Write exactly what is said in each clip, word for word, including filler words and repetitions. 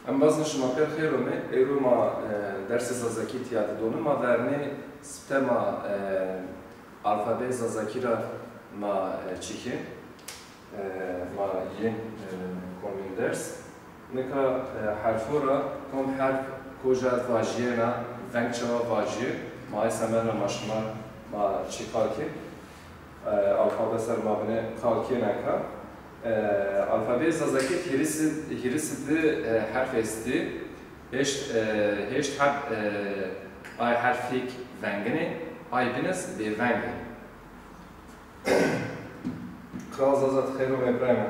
Embazên şima pêr xêr omê. Ewro ma, e, dersê Zazakî tîya de donin. Ma vernê sipte ma, e, alfabeyê Zazakî ra ma, e, çîkên, e, ma yên, e, komîn ders. Nika, e, herfo ra kom herf koja vajîyena, veng çawa vajîyê, ma ay semed ra ma şima ma çî qal kên. E, alfabe ser ma binê qal kên eka. E, alfabeyê Zazakî hîris û, hîris û di, e, herf estî. Heşt, e, heşt heb, e, ay herf hîk vengin ê, ay bîn iz bêveng ê. Qral Zaza, ti xeyr omê birayê mi.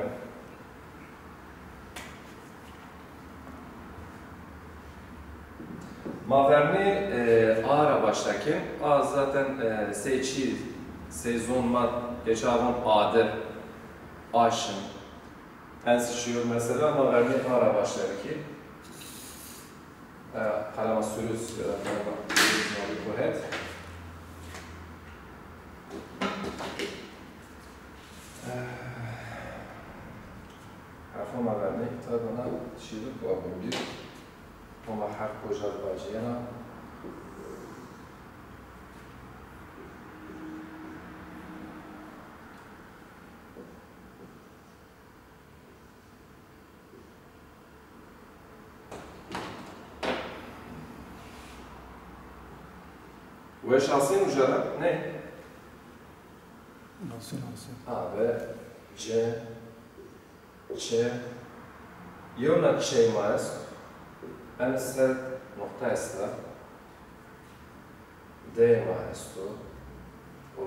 Ma vernî, e, a ra başla kên. A zaten, e, sey çî, sey zon ma geçavon adir, aşin. Ensi şiyor mesela, ma vernî a ra başla bikî. E, qelema sürüz ya da qelema sürüz ma bi kuhet. E, herfo ma vernî, tabi ona şiyor bu abim bir. Ama herf koja vaciyena. Weş asîn uca ra? Ney? Asîn, asîn. A, B, C, Ç. Yewna Ç ma est. En ser noqta esta. D ma esto. O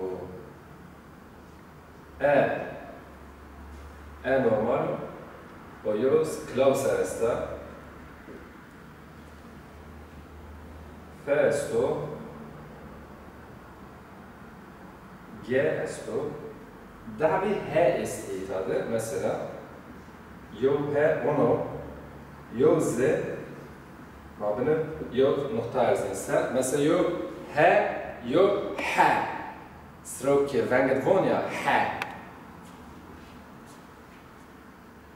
E. E normal o. O yew kilaw ser esta. F esto. G esto. Dahbî H estî îta de. Mesela, yew H ono, yew Z, ma bini yew nuqta erzên ser. Mesela, yew H, yew H. Sirewkê vengit von ya, H.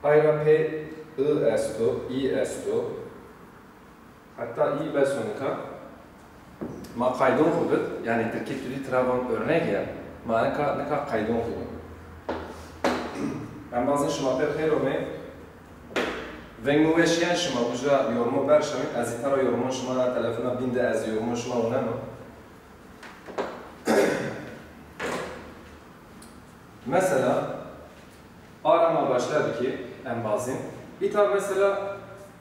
Ayra pê I esto, î esto. Heta î beso nika. Ma qaydon xwu bid, yanî tirkî tu dî tira von örnek ya. Ma nika, nika qaydon xwu bid. Embazên şima pêr xeyr omê. Veng mi weş yen şima uca yormo berşawîn, ez îta ra yormon şima ra telefona bîn de ez yormon şima wineno. Mesela, a ra ma başla bikî, embazîn. Îta mesela,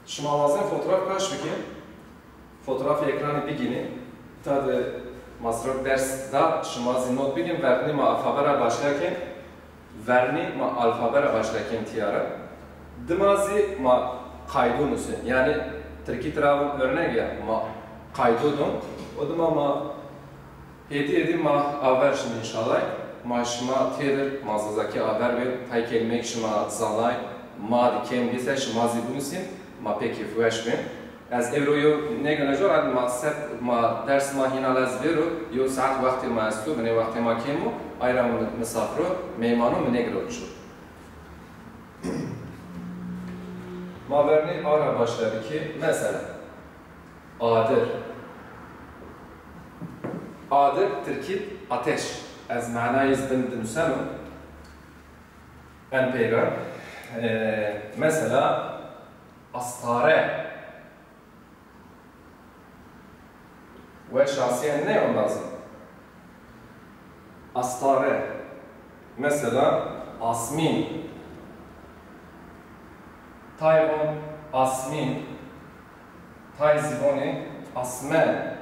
şima wazên fotoğraf kaş bikîn, fotoğrafê ekranî bigînî. Îta de ma sirok ders da, şima zî not bigîn, vernî ma alfabe ra başla kên, vernî ma alfabe ra başla kên tîya ra. Dima zî ma qaydo nusên. Yanî tirkî tira von örnek ya, ma qaydo don. O dima ma Hêdî hêdî ma aver şin înşallah. Ma şima têdir, ma zazakî aver bên, tay kelîmeyêk şima zanay, ma di kêm bî se şima zî binusîn, ma pê kêfweş bên. Ez ewro yew nêgona cor, ma set, ma ders ma hîna lez bêro, yew saet wextê ma esto, binê wextê ma kêm o, ayra mi misafir o, meymano mi nêgiro ço. Ma vernî a ra başla bikî, mesela. Adir. Adir, tirkî ateş. Ez manayê zî bin dinuseno. En peyra. E, mesela, astare. Weş asîyen ney ondazin? Astare. Mesela, asmîn. Tay von asmîn. Tay zî vonê asmen.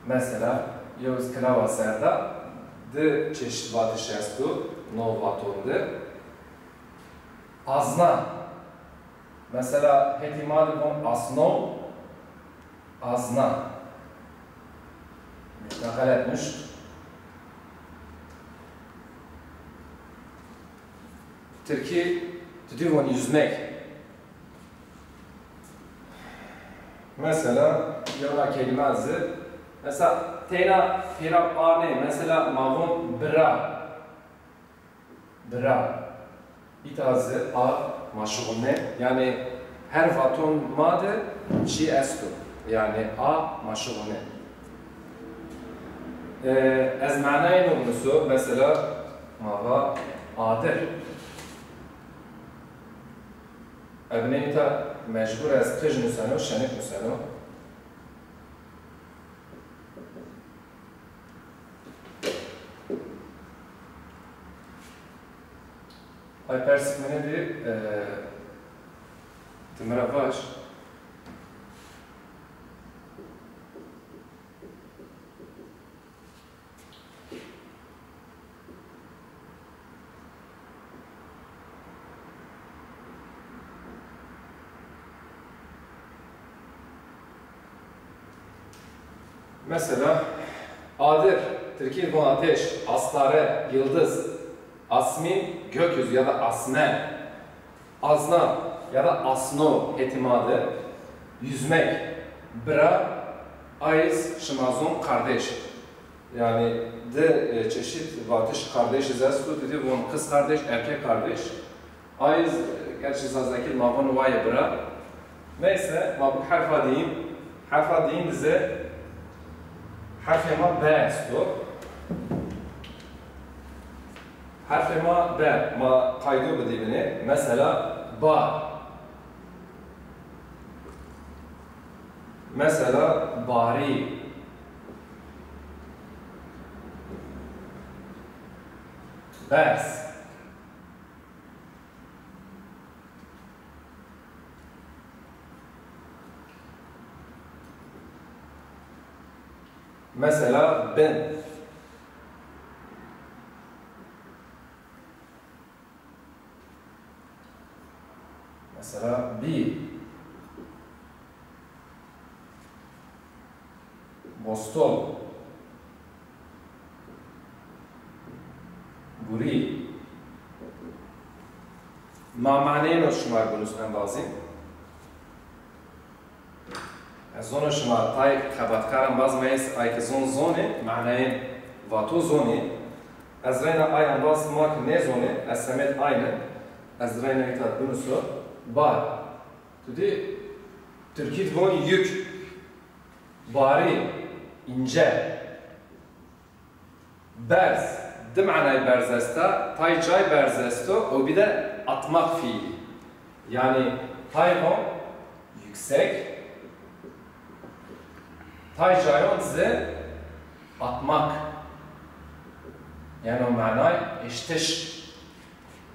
Mesela, yew kilawa ser de di çeşit vatiş esto, no vaton de. Azna. Mesela, hetî ma di von asno, azna. Mesela, xelet nuşt. Tirkî tu dî von yüzmek. Mesela, yewna kelîme zî, mesela, teyna pêra a nê, mesela, ma von bira. Bira. Îta zî a ma şuxulnê. Yanî, Her vaton ma de çî esto. Yanî a ma şuxulnê. E, ez manayê no binuso, mesela, ma va adir. Ebe nê îta mecbur ez qij nuseno, şenik nuseno. Ay persik mi nêdî, e, ti mi ra vaj. Mesela, adir, tirkî von ateş, astare, yıldız, asmîn, gökyüzü ya da asmen, azna ya da asno, hetî ma de, yüzmek, bira, ayız, şima zon, kardeş. Yanî di, e, çeşit vatiş kardeşiz esto, ti dî von kız kardeş, erkek kardeş. Ayız, e, gerçi Zazakî ma von waye bira. Neyse, ma bu herfa diyîn. Herfa diyîn de zî herfê ma B esto. Herfê ma B, ma qaydo bidî binê. Mesela, bar. Mesela, barî. Berz. Mesela, bin. Mesela, bî. Boston. Gurî. Ma maneyêno şima rê binusno embazî. Ez zono şima tay xebatkaran baz meyes, ay ke zon zonê, maneyên vato zonê. Ez reyna ay embaz ma ke nêzonê, ez semed ayne, ez reyna îta binuso, bar. Tu dî tirkî de von yük, barî, ince. Berz, di manayê berz esta, tay cay berz esto, o bir de atmak fiili. Yani tay von yüksek, tay cayon zi atmak. Yani o manay eştiş.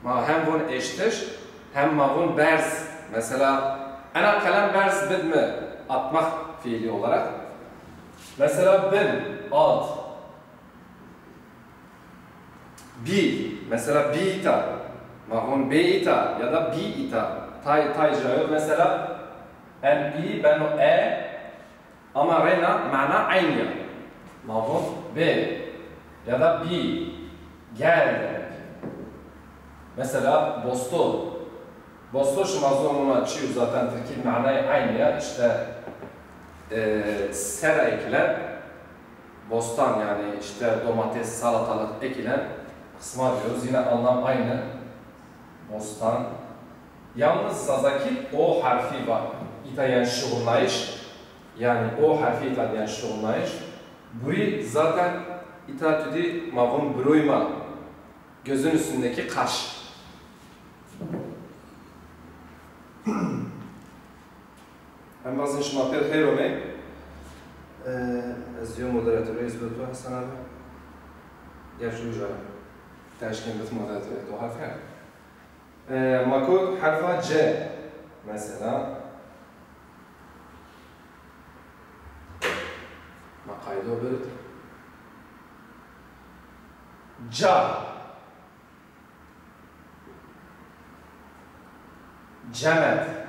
Ma hem von eştiş, hem ma von berz. Mesela, ena qelem berz bid mi atmak fiili olarak. Mesela bin, alt. Bî, mesela bî îta. Ma von bê îta ya da bî îta. Tay, tay cayo mesela en î beno e. Ama reyna mana eynî ya. Ma von bê ya da bî, gel demek. Mesela bosto. Bosto şima zon ona çî yo zaten tirkî manayê eynî ya. İşte, e, sera ekilen bostan, yani işte domates, salatalık ekilen kısma diyoruz. Yine anlam aynı. Bostan. Yalnız Zazakî o harfi var. Îta yen şuxulnayış. Yani o harfi îta yen şuxulnayış. Burî zaten îta tu dî ma von broyma, gözün üstündeki kaş. Embazên şima pêr xeyr omey. E, ez yo moderatörê, ez bi to Hasan abi. Gerçi uca ra. Teşkên bit moderatörê, to harf her. E, ma kot herfa C, mesela. Ma qaydo birit. Ca. Cemed.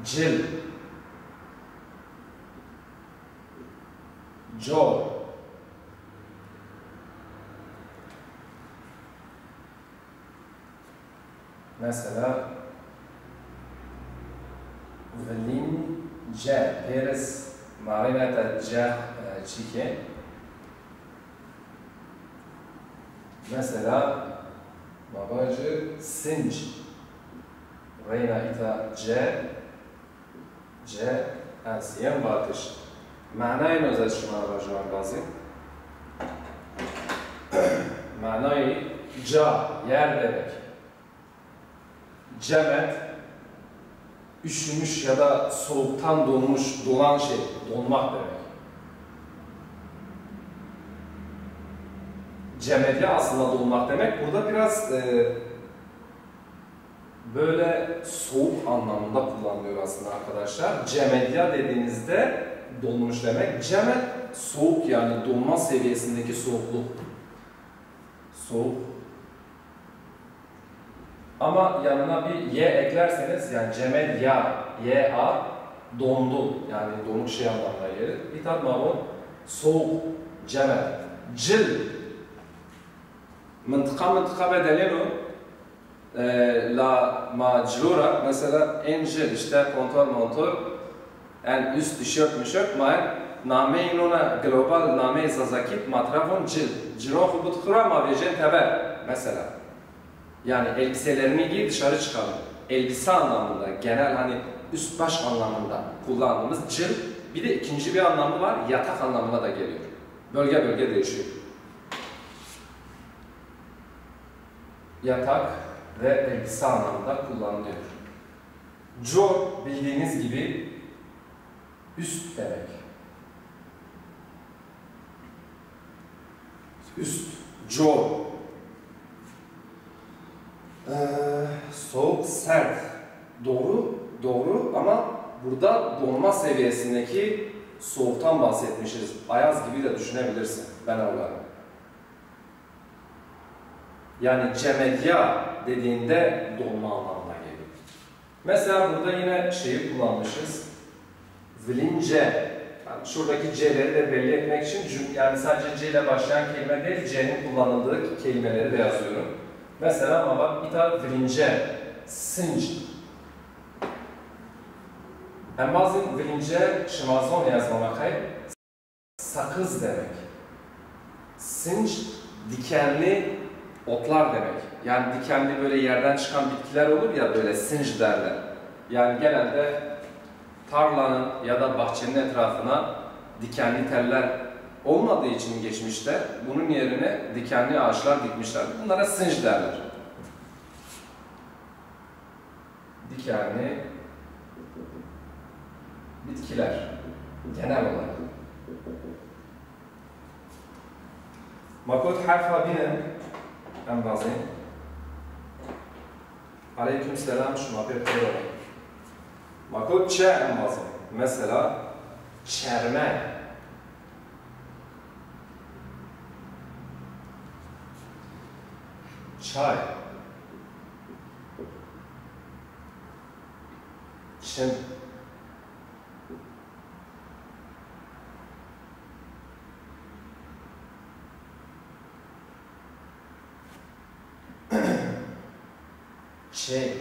Cil. Cor. Mesela, vilîn ce, pêris, ma reyna îta ce, e, çî ke. Mesela, ma vajî sinc. Reyna îta ce, ce, ez yen vatiş. Manayê no ez şima ra vajo embazî. Manayê ca, yer demek. Cemed, üşümüş ya da soğuktan donmuş, donan şey, donmak demek. Cemedya aslında donmak demek. Burada biraz e, böyle soğuk anlamında kullanılıyor aslında arkadaşlar. Cemedya dediğinizde donmuş demek. Cemed, soğuk, yani donma seviyesindeki soğukluk. Soğuk. Ama yanına bir Y eklerseniz, yani cemed ya, Y A, dondu. Yani donuk şey anlamına gelir. Îta ma von soğuk, cemed, cil. Mıntıka mıntıka bedeleno. E, la ma cilo ra, mesela, en cil, işte, kontor montor, en üst, tişört mişört, ma en nameyê nona global, nameyê Zazakî, ma tira von cil. Cilon xo bud xira, ma vejên teber, mesela. Yani elbiselerini giy, dışarı çıkalım. Elbise anlamında, genel, hani üst baş anlamında kullandığımız cil, bir de ikinci bir anlamı var, yatak anlamına da geliyor. Bölge bölge değişiyor. Yatak ve elbise anlamında kullanılıyor. Co, bildiğiniz gibi, üst demek. Üst, co. Ee, soğuk, sert. Doğru, doğru, ama burada donma seviyesindeki soğuktan bahsetmişiz. Ayaz gibi de düşünebilirsin, ben öyle. Yani cemedya dediğinde donma anlamına geliyor. Mesela burada yine şeyi kullanmışız. Vilince. Yani şuradaki C'leri de belli etmek için cüm-, yani sadece C ile başlayan kelime değil, C'nin kullanıldığı kelimeleri de yazıyorum. Mesela ma vat îta vilince, sinc. Embazî vilince şima zonê ez vana qey? Sakız demek. Sinc, dikenli otlar demek. Yani dikenli böyle yerden çıkan bitkiler olur ya, böyle sinc derler. Yani genelde tarlanın ya da bahçenin etrafına dikenli teller olmadığı için geçmişte bunun yerine dikenli ağaçlar dikmişler. Bunlara sinc derler. Dikenli bitkiler genel olarak. Ma kot herfa bîne, embazê. Aleyküm selam, şima pê xêr ome. Ma kot çe, embazê. Mesela çerme. Çay. Çim. Çê.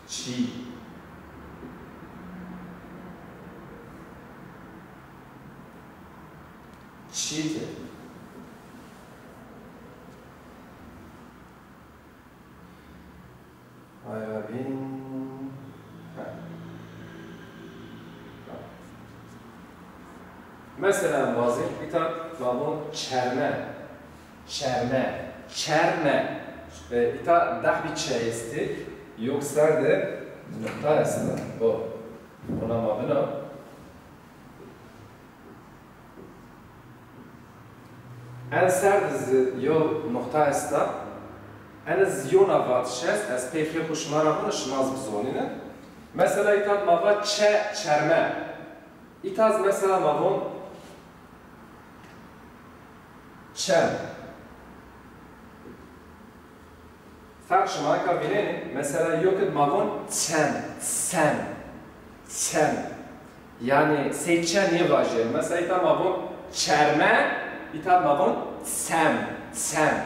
Çî. Çîtî. Ay, ay, bin. Ha. Mesela, embazê, îta ma von çerme. Çerme. Çerme. E, îta deh bir çe estî. Yok ser de nokta esta. Bu. Ona ma bina. En ser de zî yew noqta esta. Ene zî yewna vatiş est, ez pey xêr xo şima ra vona, şima zî bizonîne. Mesela îta ma va çe, çerme. Îta zî mesela ma von çem. Ferq şima nika vînenî, mesela, yo ke ma von çem, sem, çem. Yanî sey çe nêvajîyeno. Mesela, îta ma von çerme, îta ma von sem, sem.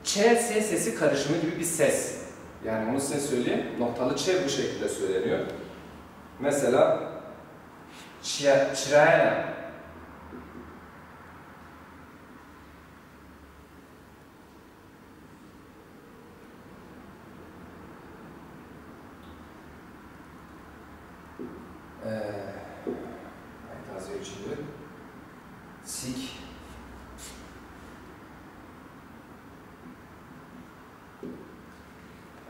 Ç, S sesi karışımı gibi bir ses. Yani onu size söyleyeyim. Noktalı ç bu şekilde söyleniyor. Mesela, Çi-, çirayene. Ee, ay, tazîyo çi bi? Sîk.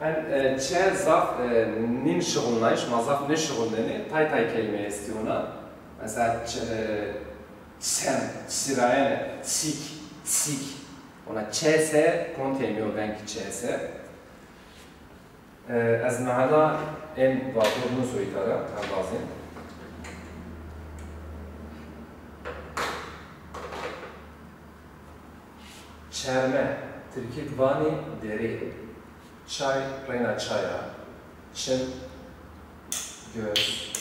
En, e, çe zaf, e, nîn şuxulnayîş, ma zaf nêşuxulnenê, tay tay kelîme estî ona. Mesela, ç-, e, çem, çirayene, çîk, çîk. Ona çe se, kontê mi yo veng çe se. E, ez mehena ên vator nuso îta ra, embazên. Çerme, tirkî di vanî derî. Çay, reyna çay a. Çim, göz.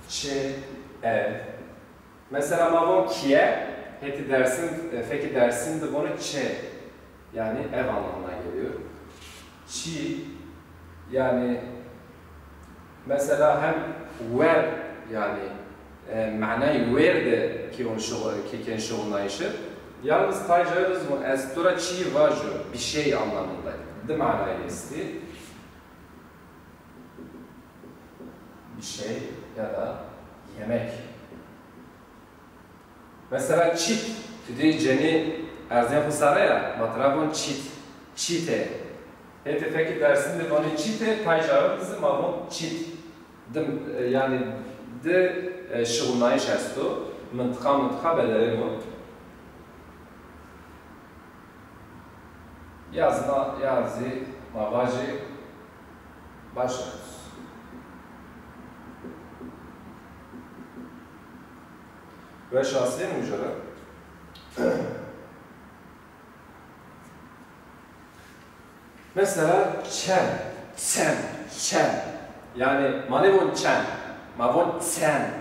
Çê, ev. Mesela ma von kiye, hetî Dersim, e, fekî Dersim de vono çê. Yani ev anlamına geliyor. Çî, yani mesela hem wer, yani, e, manayê wer de ki onu şuğul-, ki ken şuğulnayışı. Yalnız tay cayê de zî von ez to ra çî vajo, bir şey anlamında. Di manayê estî. Bir şey ya da yemek. Mesela çît, tu dî cenî erzên xo sare ya, ma tira von çît, çîte. Hetê fekî Dersim de vonê çîte, tay cayê de zî ma von çît. Di, e, yani di, e, şuxulnayîş esto, mintiqa mintiqa bedelêno. Ya zî ma, ya zî ma vajî baş o. Weş asîyên uca ra. Mesela çem, çem, çem. Yani ma nêvon çem, ma von çem,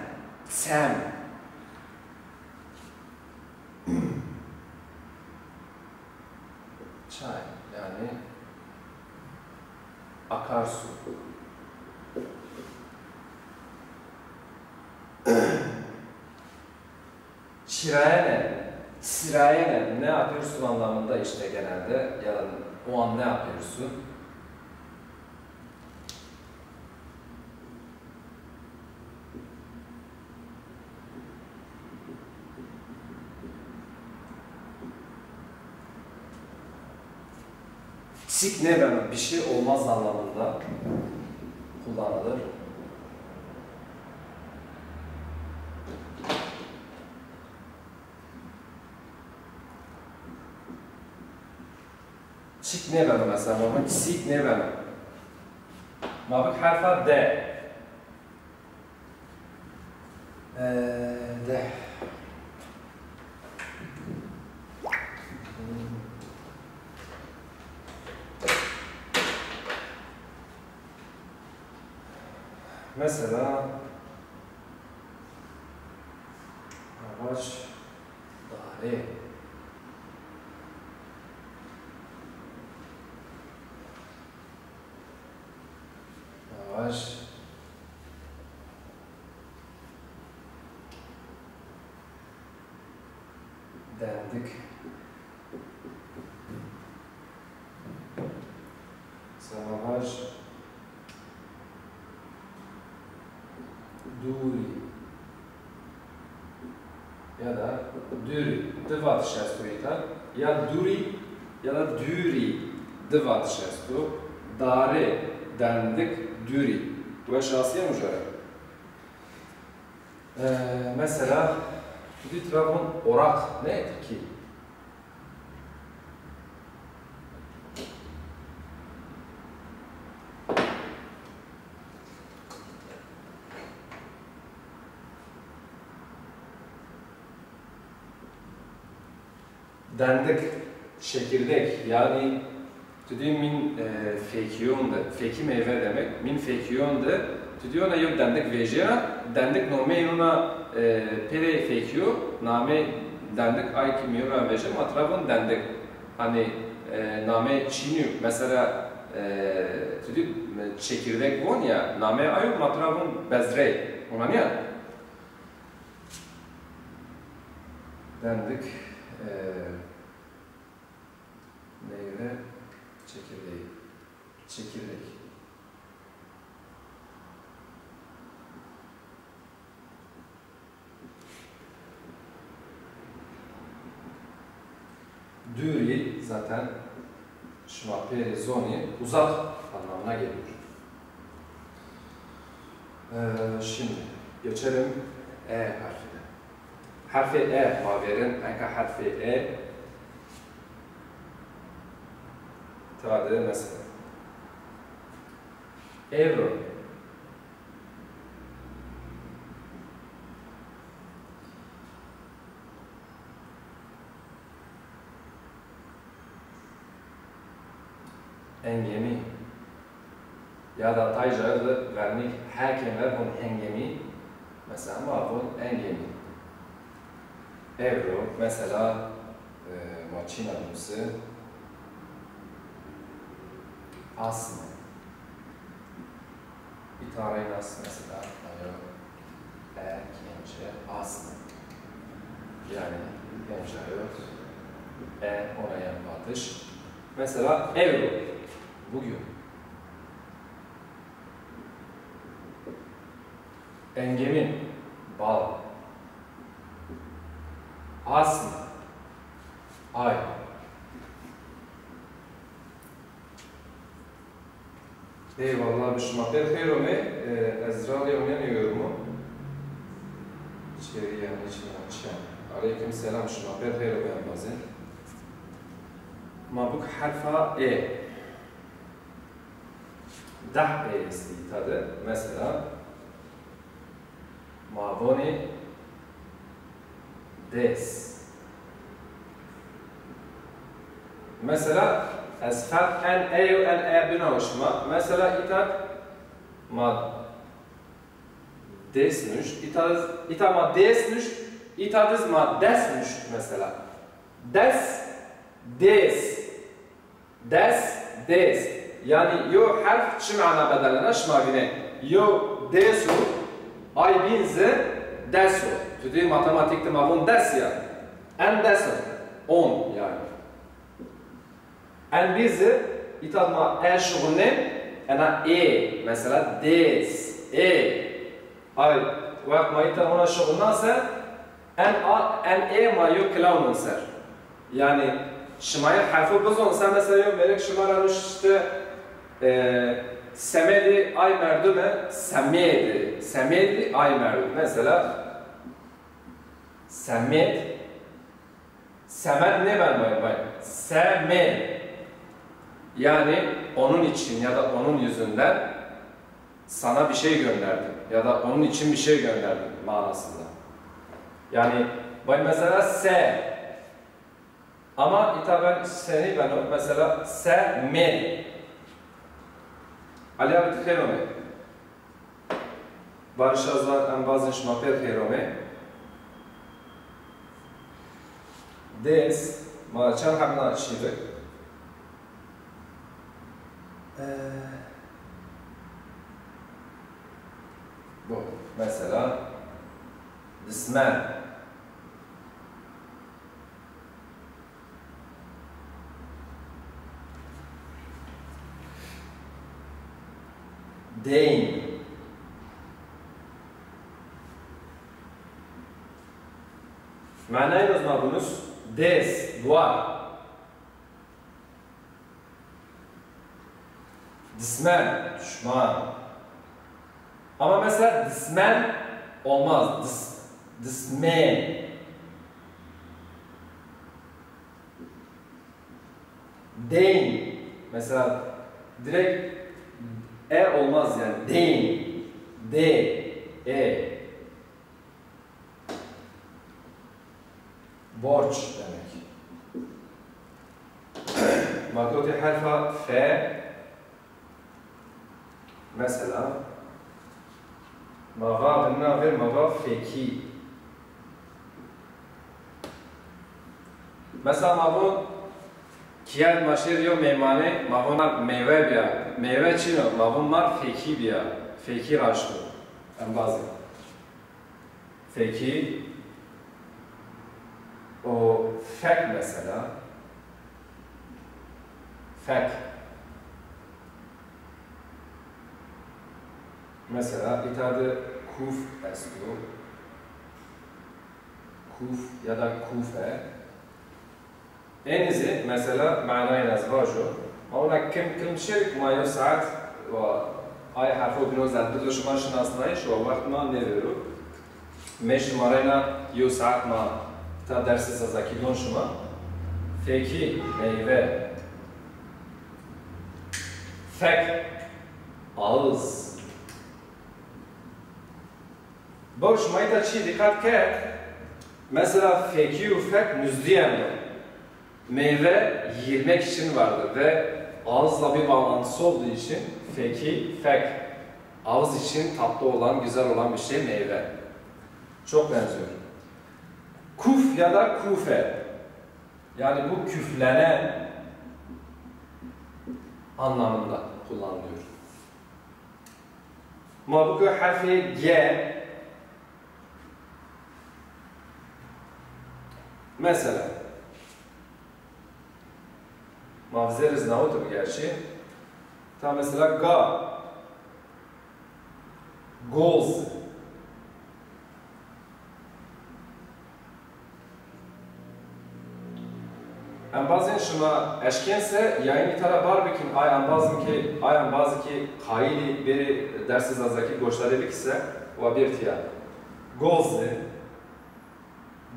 çem. Çay, yani akarsu. Çirayene, çirayene ne yapıyorsun anlamında işte genelde, ya da o an ne yapıyorsun? Çîk nêbeno, bir şey olmaz anlamında kullanılır. Çîk nêbeno mesela, ma bik çîk nêbeno. Ma bik herfa D. Ee, D. Mesela, ağaç, dare. Ağaç. Dendik. Savaş. Dûrî. Ya da dûrî. Di vatiş esto îta. Ya dûrî ya da dûrî. Di vatiş esto. Dare, dendik, dûrî. Weş asîyên uca ra. Ee, mesela, tu dî tira von orak, ne tirkî? Dendik, çekirdek, yani tu dî min, e, fekîyon de, fekî meyve demek, min fekîyon de, tu dî ona yew dendik vejîya, dendik nomeyê îna, e, pêrê fekîyo, namê dendik ay ki mîyon ra vejîya, ma tira von dendik. Hani, e, namê çînî yo, mesela, E, tu dî, çekirdek von ya, nameyê ayo ma tira von bezrey. Ona nîya? Dendik, e, meyve çekirdeği. Çekirdek. Dûrî zaten şima pêrê zonî uzak anlamına geliyor. Ee, şimdi geçelim E harfine. Harfê E ma vêrin, enka harfê E. Tade mesela. Ewro. Engemî. Ya da tay cayo de vernik heke ver von hengemî. Mesela ma von engemî. Ewro, mesela, e, ma çîna nuse. Asme. Îta reynas mesela, ayo e kence asme. Yani kence ayo e ona yan batış. Mesela ewro. Bugün. Engemîn, bal. Asme, ay. Eyvallah, bi şima pêr xeyr ome. E, ez ralya onya nêyorumo. İçeri yani, içeri yani. Aleyküm selam, şima pêr xeyr ome embazê. Ma bik herfa E. Deh E estî îta de. Mesela, ma vonê dês. Mesela, ez ferq en E û en E binawo şima. Mesela, îta ma dês nuşt, îta, îta ma dês nuşt, îta diz ma des nuşt mesela. Des, dês. Des, dês. Yanî yo herf çi mana bedelena şima vînê. Yo dês o, ay bîn zi des o. Tu dî matematîk de ma von des ya. En des o. On yanî. En bîn zi îta ma e şuxulnên, ena ê. Mesela dês, ê. Ay, wext ma îta ona şuxulna se, en a, en ê ma yo kilawnon ser. Yanî, şima yê herfo bizon se, mesela yo mêrik şima ra nuştişte, e, semedî ay merdume, semêdî, semêdî ay merdum. Mesela, semêd, semed nêvermayın bay. Semed. Yani onun için ya da onun yüzünden sana bir şey gönderdim. Ya da onun için bir şey gönderdim manasında. Yani bay mesela se. Ama îta ben seni ben o. Mesela se me. Ali abi, ti xêr omê. Barış Azar, embazên şima pêr xêr omê. Dês, ma çend heb na şî bi? Ee, bu, mesela, dismen. Deyn. Manayê roz ma bunus, dês, duar. Dismen, düşman. Ama mesela dismen olmaz. Dis, dismen. Deyn. Mesela direkt e olmaz yani. Deyn. D, e. Borç demek. Ma kotê herfa F. Mesela, ma va binna ver, ma va fekî. Mesela, ma von Şîyet ma şêr yo meymanê, ma vûn mar meywe bîya. Meywe çin o, ma vûn mar fekî bîya. Fekî raşt o. Embazê. Fekî û fek mesela. Fek. Mesela, îta de kuf esto. Kuf ya da kufe. Enî zî mesela manayên ez vajo. Ma ona kim kim şerik ma yo saet wa ay herfo bîno zed bido şima şinasnayîş wa wext ma nêvêro. Mey şima reyna yo saet ma ta dersê zazakî don şima. Fekî, meyve. Fek, ağız. Baw şima îta çî dîqet kerd? Mesela fekî û fek nuzdîyen o. Meyve yemek için vardır ve ağızla bir bağlantısı olduğu için feki, fek, ağız için tatlı olan, güzel olan bir şey meyve. Çok benziyor. Kuf ya da kufe, yani bu küflenen anlamında kullanılıyor. Ma biko herfê G. Mesela. Ma vizêr iz nawito bi gerçî. Ta mesela ga. Goz. Embazên şima eşkên se yayînî tera bar bikin, ay embazin ki, ay embazî ki qayîlî bêrî dersê zazakî goşdarî bikî se, wa bêr tîya. Gozi,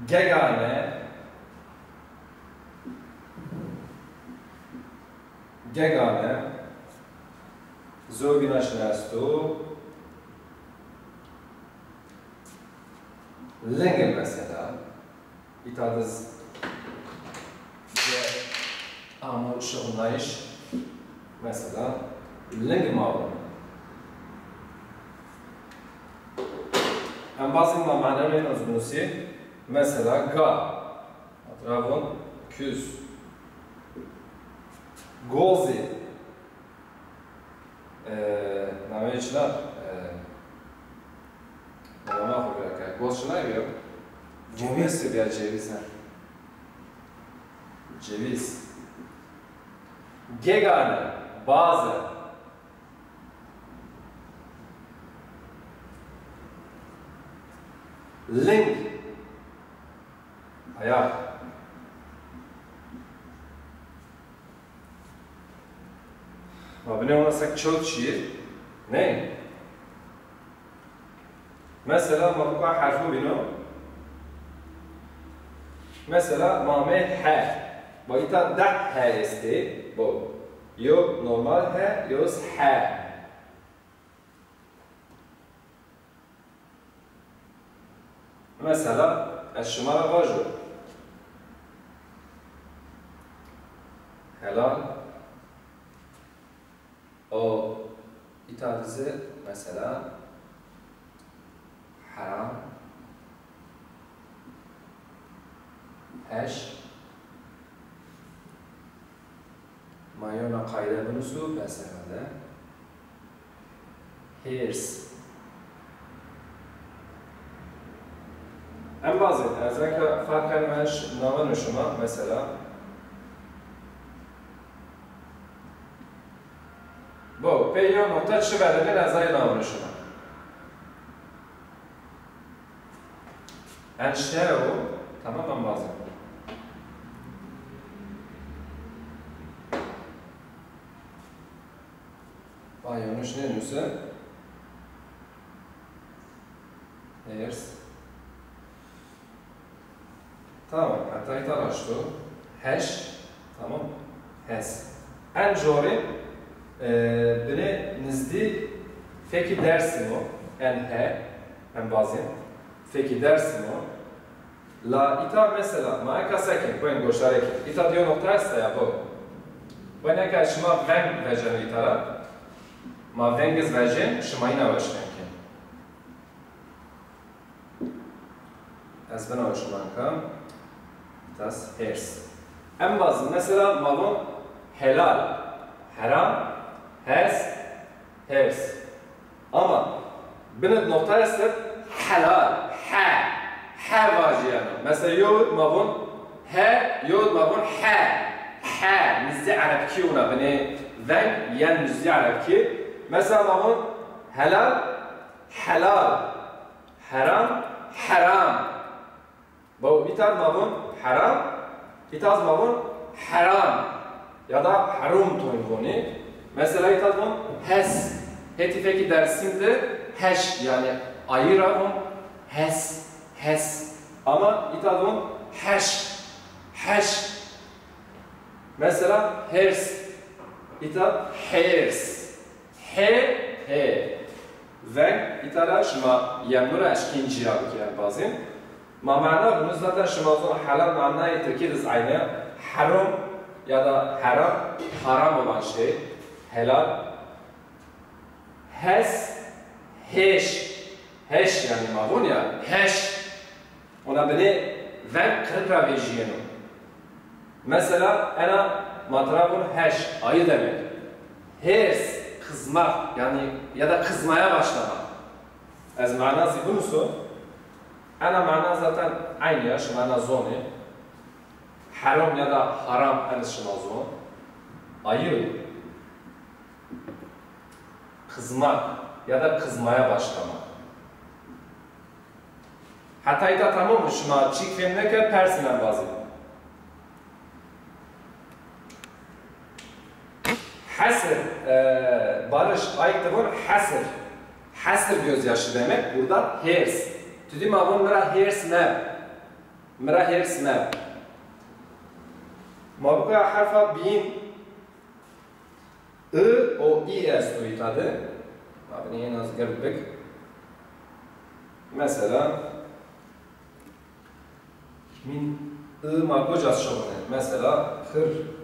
gegane, gegane, zobîna şina esto, lingil mesela. Îta de z-, ze amo şixulnayîş, mesela, ling ma vûn. Embazên ma manenên ez binusî, mesela, ga, ra vûn, küs, gozî, E, nameyê çina, e, nama xo vîra kerd. Goz çinay bîyo? Cewîz. Gomesi bîya, cewîz, ha. Cewîz. Gegane, bazı. Ling. Ayak. Ma binê ona sek çewt şîyê. Ney? Mesela ma bika herfo bîno. Mesela ma amê he. Ba îta deh he estê. Bo. Yo normal he, yo s-, he. Mesela, ez şima ra vajo. Helal. O îta de zî, mesela, heram. Heş. Ma yewna qayde binusu, bes herhalde. Hêrs. Embazê, ez eka ferq keno, ez naweno şima, mesela. Bo, pê yew noqta çi verenên ez ay naweno şima. Entstehung, tamam embazê. Ay, yanlış ne nuse? Hêrs. Tamam, heta îta raşt o. Heş. Tamam. Hes. En corî, e, binê nizdî fekî Dersim o. En he, embazê. Fekî Dersim o. La îta mesela, ma eka se kên, koyên goşdarê kên. Îta diyo noqta esta ya bo. Koyên eka şima veng veceno îta ra. Ma veng iz vecên, şima îna weş fem kên. Ez binawo şima nika. Tas hêrs. Embazî, mesela ma von helal, heram, hes, hêrs. Ama binê di noqta estê, helal, he, he vajîyeno. Mesela yewid ma von he, yewid ma von he, he. Nizdî erebkî wina, binê veng yen nizdî erebkî. Mesela ma von helal, helal, heram, heram. Baw, îta ma von heram, îta ma von heram ya da herum toyn vonî. Mesela îta von hes. Hetî fekî Dersim de heş, yanî ayî ra von hes, hes. Ama îta von heş, heş. Mesela hêrs, îta hêrs. He, he. Veng, îta ra şima yemnu ra eşkîn cîya bikî embazî. Ma mana bunu zaten şima zon helal manayê tirkî de zî aynî ya. Herum ya da heram, haram olan şey, helal. Hes, heş. Heş yanî ma vun ya, heş. Ona binê veng qirip ra vejîyeno. Mesela ena ma tira vun heş, ayı demek. Hêrs, kızmak, yanî ya da kızmaya başlamak. Ez mana zî binuso. Ena mana zaten aynî ya, şima ena zonê. Heram ya da haram, ena şima zon. Ayı. Kızmak ya da kızmaya başlamak. Heta îta tamam o, şima çîk fêm neke, persîn embazî. Hesir, e, Barış Ayık de von hesir. Hesir gözyaşı demek, burada hêrs. Tu dî ma von mi ra hêrs meb. Mi ra hêrs meb. Ma bikaya herfa bîn. I û î esto îta de. Ma binê en az gird bik. Mesela, min I ma goca şonê. Mesela, hir.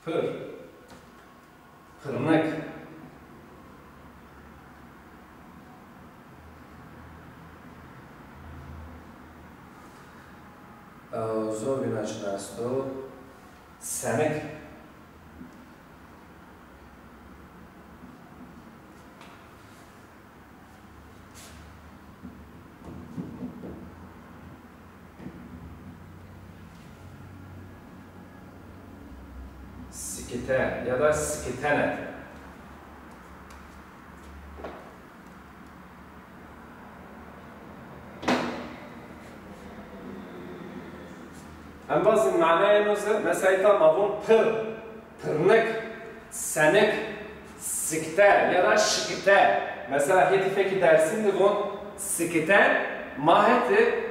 Pir. Pirnik. Ew zor bîna çina esto. Senik. Sikite ya da sikitene. Embazî manayê no zî, mesela îta ma vun pir, pirnik, senik, sikte ya da şikite. Mesela hetî fekî Dersim de vun sikite, ma hetî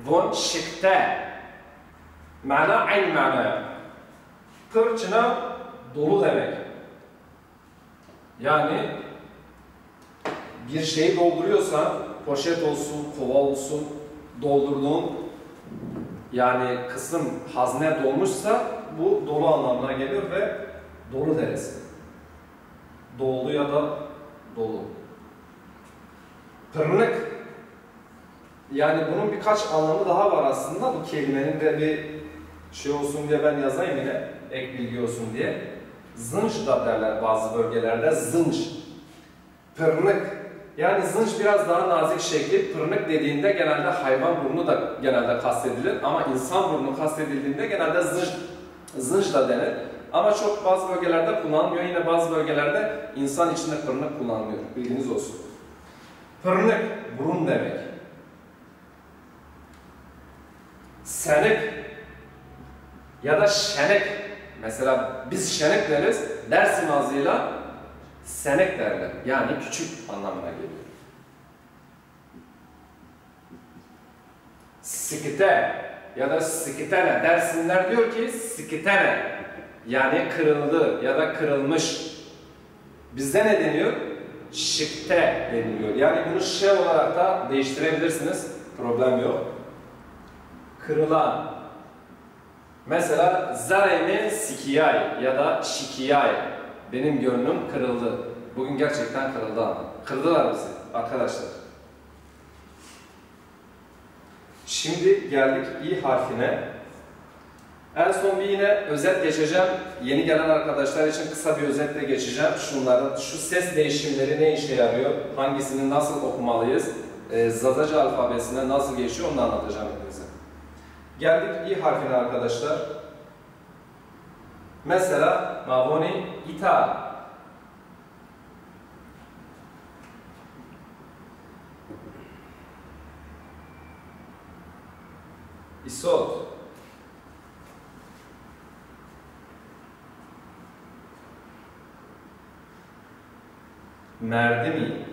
vun şikte. Mana aynı manaya. Pir çina dolu demek. Yani bir şeyi dolduruyorsan, poşet olsun, kova olsun, doldurduğun, yani kısım, hazne dolmuşsa, bu dolu anlamına geliyor ve dolu deriz. Doldu ya da dolu. Pirnik. Yani bunun birkaç anlamı daha var aslında. Bu kelimenin de bir şey olsun diye ben yazayım yine, ek bilgi olsun diye. Zınç da derler bazı bölgelerde, zınç. Pirnik. Yani zınç biraz daha nazik şekli. Pirnik dediğinde genelde hayvan burnu da genelde kastedilir ama insan burnu kastedildiğinde genelde zınç, zınç da denir. Ama çok bazı bölgelerde kullanılmıyor. Yine bazı bölgelerde insan içinde pirnik kullanılıyor. Bilginiz olsun. Pirnik, burun demek. Senik ya da şenik. Mesela biz şenik deriz, Dersim ağzıyla senik derler. Yani küçük anlamına geliyor. Sikite ya da sikitene. Dersimler diyor ki sikitene. Yani kırıldı ya da kırılmış. Bizde ne deniyor? Şikte deniliyor. Yani bunu şe olarak da değiştirebilirsiniz. Problem yok. Kırılan. Mesela zerrê mi sikiyay ya da şikiyay. Benim gönlüm kırıldı. Bugün gerçekten kırıldı ama. Kırdılar bizi arkadaşlar. Şimdi geldik i harfine. En son bir yine özet geçeceğim. Yeni gelen arkadaşlar için kısa bir özetle geçeceğim. Şunların, şu ses değişimleri ne işe yarıyor? Hangisini nasıl okumalıyız? Ee, Zazaca alfabesine nasıl geçiyor, onu anlatacağım hepinize. Geldik i harfine arkadaşlar. Mesela, ma vonî îta. Îsot. Merdimî.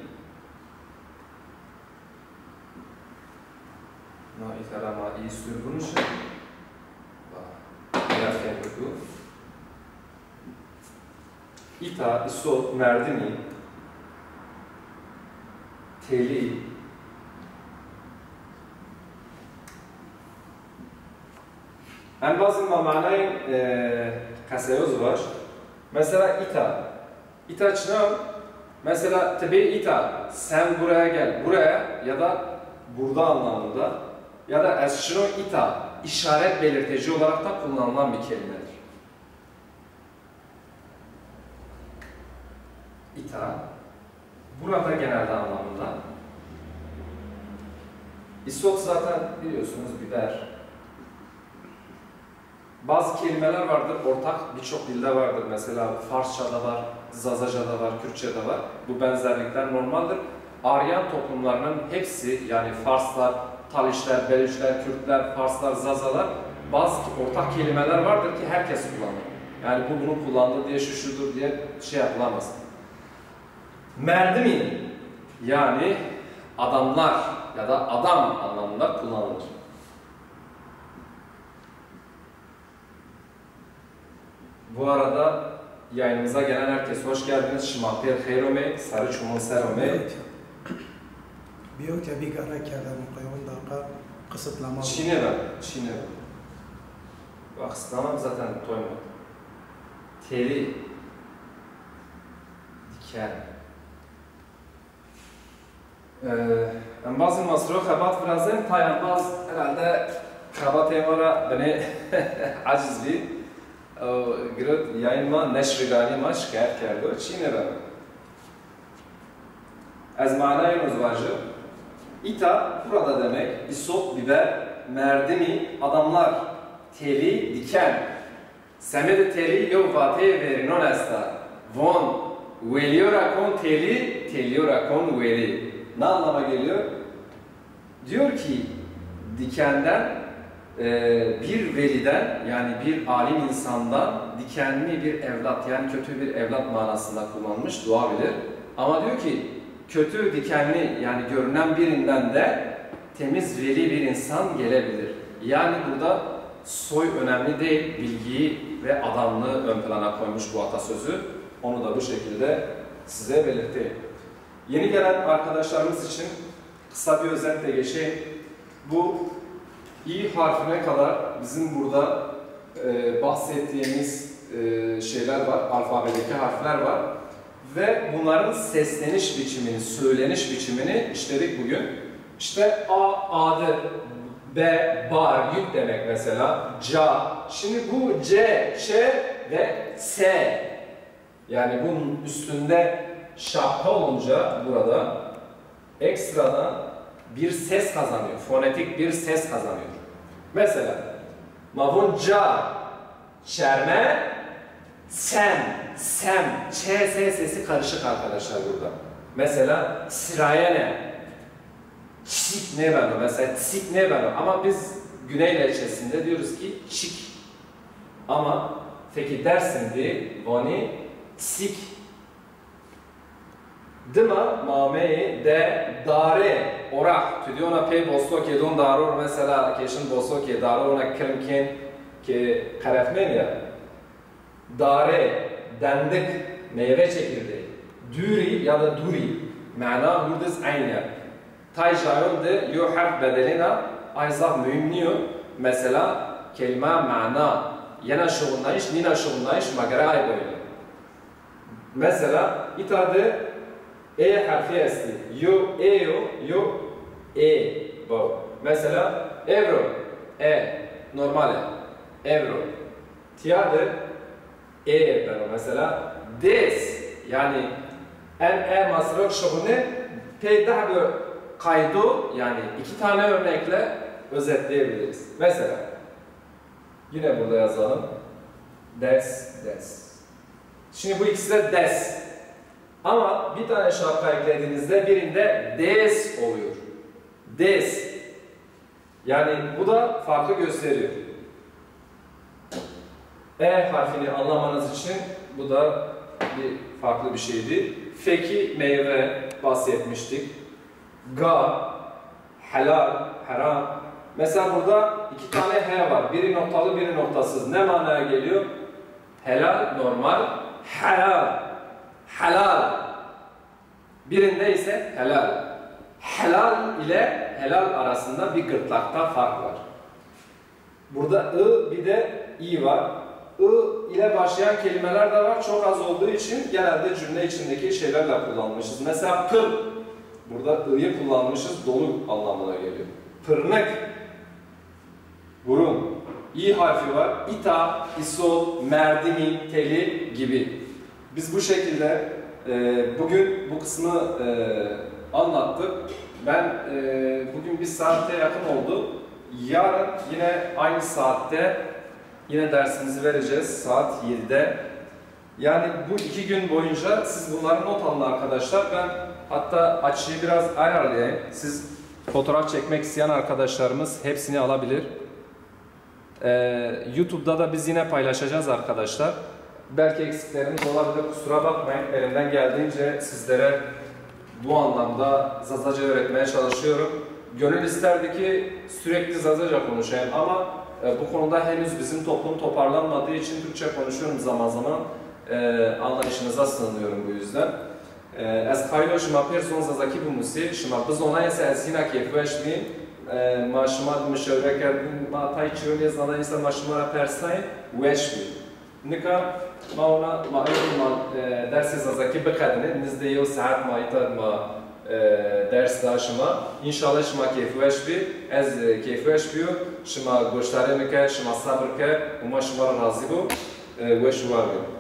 Na îta ra ma î sür bunuşe. Ba, ya fektu. Îta, îsot, merdimî, telî. Embazê ma manayê, e, qeseyo zî vaj. Mesela îta. Îta çina? Mesela ti bê îta, sen buraya gel, buraya ya da burada anlamında ya da ez şino îta, işaret belirteci olarak da kullanılan bir kelimedir. Îta, burada genelde anlamında. Îsot zaten biliyorsunuz biber. Bazı kelimeler vardır, ortak birçok dilde vardır. Mesela Farsça'da var, Zazaca'da var, Kürtçe'de var. Bu benzerlikler normaldir. Aryan toplumlarının hepsi, yani Farslar, Talişler, Belüçler, Kürtler, Farslar, Zazalar, bazı ortak kelimeler vardır ki herkes kullanır. Yani bu bunu kullandı diye, şu şudur diye şey yapılamaz. Merdimî, yani adamlar ya da adam anlamında kullanılır. Bu arada yayınımıza gelen herkes hoş geldiniz. Şima pêr xeyr omey, sarı çumun ser omey. Biyot ya bir gara kerde mi koyun dakika kısıtlama. Çiğne ben, çiğne ben. Bak, kısıtlama zaten koymadım. Teli. Diken. Ee, embazê ma siro xebat virazên, tay embaz herhalde xebatê ma ra binê aciz bî. O girot yayın ma, neşrî ganî ma şikayet kerdo. Çî nêbeno. Ez manayê no zî vajim. Îta, burada demek, isot, biber, merdimî, adamlar, telî, diken. Semedê telî yew vateyê verînon esta. Von, welîyo ra kon telî, telîyo ra kon welî. Ne anlama geliyor? Diyor ki, dikenden, e, bir veliden, yani bir alim insandan dikenli bir evlat, yani kötü bir evlat manasında kullanılmış, doğabilir. Ama diyor ki, kötü dikenli, yani görünen birinden de temiz veli bir insan gelebilir. Yani burada soy önemli değil, bilgiyi ve adamlığı ön plana koymuş bu atasözü. Onu da bu şekilde size belirteyim. Yeni gelen arkadaşlarımız için kısa bir özetle geçeyim. Bu i harfine kadar bizim burada, e, bahsettiğimiz, e, şeyler var, alfabedeki harfler var. Ve bunların sesleniş biçimini, söyleniş biçimini işledik bugün. İşte A, adı, B, bar, yük demek mesela, ca. Şimdi bu C, Ç ve S. Yani bunun üstünde şapka olunca burada ekstradan bir ses kazanıyor, fonetik bir ses kazanıyor. Mesela, ma vun ca, çerme, sem, sem, Ç S sesi karışık arkadaşlar burada. Mesela, sirayene, çik nêbeno, mesela, çik nêbeno. Ama biz Güney lehçesinde diyoruz ki çik. Ama peki Dersim de vanî sik. Dima ma ameyê de dare, orah. Tu dîyona pey bostokê don daror, mesela kêşin bostokê daror, ona kirm kên ke qerefmên ya. Dare, dendik, meyve çekirdeği. Dûrî ya da dûrî. Mana hurdiz eyn ya. Tay jayon de yo herf bedelêna, ay zaf muhîm nîyo. Mesela, kelîma mana, yena şuxulnayîş, nîna şuxulnayîş, ma gere ay boyne. Mesela, îta de E herfî estî. Yo E yo, yo E bo. Mesela, ewro, E, normal e. Ewro. Tîya de E beno. Mesela, dês, yanî en E ma siro şixulnê, pey deh bi kaydo, yani iki tane örnekle özetleyebiliriz. Mesela, yine burada yazalım. Des, des. Şimdi bu ikisi de des. Ama bir tane şapka eklediğinizde birinde des oluyor. Des. Yani bu da farkı gösteriyor. E harfini anlamanız için bu da bir farklı bir şeydi. Feki meyve bahsetmiştik. Ga, helal, haram. Mesela burada iki tane H var. Biri noktalı, biri noktasız. Ne manaya geliyor? Helal, normal. Helal. Helal. Birinde ise helal. Helal ile helal arasında bir gırtlakta fark var. Burada I, bir de İ var. I ile başlayan kelimeler de var. Çok az olduğu için genelde cümle içindeki şeylerle kullanmışız. Mesela pır. Burada I'yı kullanmışız. Dolu anlamına geliyor. Pırnık. Burun. İ harfi var. İta, isol, merdimi, teli gibi. Biz bu şekilde, e, bugün bu kısmı, e, anlattık. Ben, e, bugün bir saate yakın oldu. Yarın yine aynı saatte yine dersimizi vereceğiz. Saat yedide. Yani bu iki gün boyunca siz bunları not alın arkadaşlar. Ben hatta açıyı biraz ayarlayayım. Siz fotoğraf çekmek isteyen arkadaşlarımız hepsini alabilir. Ee, YouTube'da da biz yine paylaşacağız arkadaşlar. Belki eksiklerimiz olabilir, kusura bakmayın. Elimden geldiğince sizlere bu anlamda Zazaca öğretmeye çalışıyorum. Gönül isterdi ki sürekli Zazaca konuşayım ama, e, bu konuda henüz bizim toplum toparlanmadığı için Türkçe konuşuyorum zaman zaman. E, anlayışınıza sığınıyorum bu yüzden. E, ez qayîl o şima pêr zon zazakî bimusê, şima bizonayê se ez hîna kêfweş bî. E, ma şima di mişewre kerdin, ma tay çîyo nêzanayê se ma şima ra persnayê, weş bî. Nika ma ona, ma ewro ma, e, dersê zazakî biqedinê. Nizdê yew saet ma îta ma, e, ders da şima. Înşallah şima kêfweş bî. Ez, e, kêfweş bîyo. Şima goşdarê mi ke, şima sebir ke û ma şima ra razî bo. E, weş û war bî.